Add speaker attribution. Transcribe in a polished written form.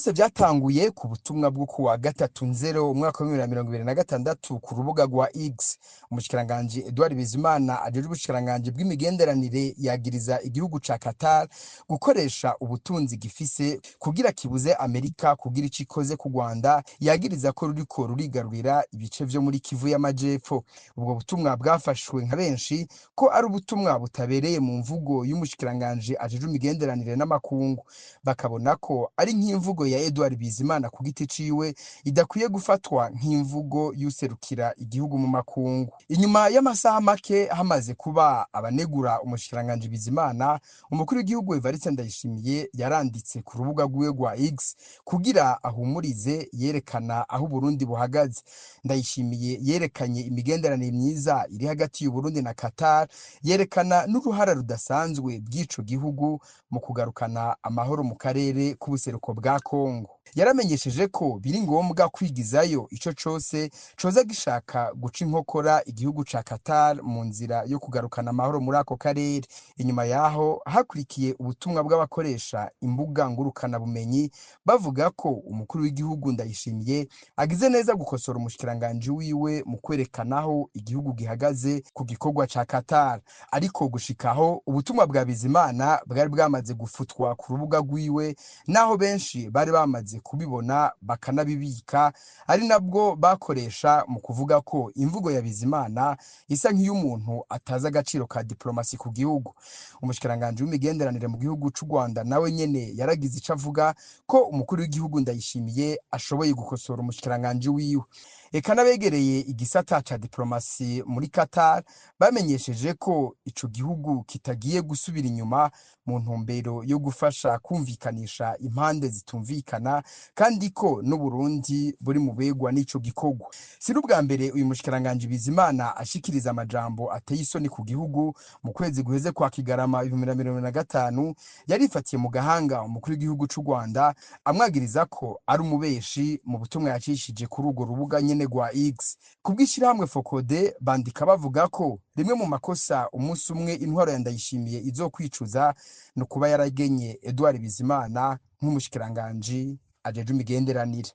Speaker 1: Vyose vyatanguye ku butumwa bwo kuwa 3 Nzero umwaka wa 2026 ku rubuga rwa X. Umushikiranganji Edouard Bizimana ajejwe ubushikiranganji bw'imigenderanire yagiriza igihugu ca Qatar gukoresha ubutunzi gifise kugira kibuze Amerika kugira ico ikoze ku Rwanda, yagiriza ko ruriko rurigarurira ibice vyo muri Kivu y'Amajepfo. Ubwo butumwa bwafashwe nka benshi ko ari ubutumwa butabereye mu mvugo y'umushikiranganji ajejwe imigenderanire n'amakungu, bakabona ko ari nk'imvugo ya Edouard Bizimana ku giti ciwe idakwiye gufatwa nk'imvugo y'userukira igihugu mu makungu. Inyuma y'amasaha make hamaze kuba abanegura umushikiranganji Bizimana, umukuru w'igihugu Evariste Ndayishimiye yaranditse ku rubuga rwiwe rwa X kugira ahumurize, yerekana aho Uburundi buhagaze. Ndayishimiye yerekanye imigenderanire myiza iri hagati y'Uburundi na Qatar, yerekana n'uruhara rudasanzwe bw'ico gihugu mu kugarukana amahoro mu karere k'ubuseruko bwa Kongo. Yaramenyesheje ko biri ngombwa kwigizayo ico cose coza gishaka guca inkokora igihugu ca Qatar mu nzira yo kugarukana amahoro muri ako karere. Inyuma yaho hakurikiye ubutumwa bw'abakoresha imbuga ngurukana bumenyi bavuga ko umukuru w'igihugu Ndayishimiye agize neza gukosora umushikiranganji wiwe mu kwerekana aho igihugu gihagaze ku gikorwa ca Qatar. Ariko gushikaho ubutumwa bwa Bizimana bwari bwamaze gufutwa ku rubuga rwiwe, naho benshi bari bamaze kubibona bakanabibika, ari nabwo bakoresha mu kuvuga ko imvugo ya Bizimana isa nk'iy'umuntu atazi agaciro ka diplomasi ku gihugu. Umushikiranganji w'imigenderanire mu gihugu c'u Rwanda nawe nyene yaragize ico avuga ko umukuru w'igihugu Ndayishimiye ashoboye gukosora umushikiranganji wiwe. Eka n'abegereye igisata ca diplomasi muri Qatar bamenyesheje ko ico gihugu kitagiye gusubira inyuma mu ntumbero yo gufasha kumvikanisha impande zitumvikana, kandi ko n'Uburundi buri mu begwa n'ico gikorwa. Si n'ubwa mbere uyu mushikiranganji Bizimana ashikiriza amajambo ateye isoni ku gihugu. Mu kwezi guheze kwa Kigarama 2025 yarifatiye mu gahanga umukuru w'igihugu c'u Rwanda, amwagiriza ko ari umubeshi mu butumwa yacishije kuri urwo rubuga nyene rwa X. Kubw'ishirahamwe Fokode bandika bavuga ko rimwe mu makosa umunsi umwe intwaro ya Ndayishimiye izokwicuza no kuba yaragenye Edouard Bizimana nk'umushikiranganji ajejwe imigenderanire.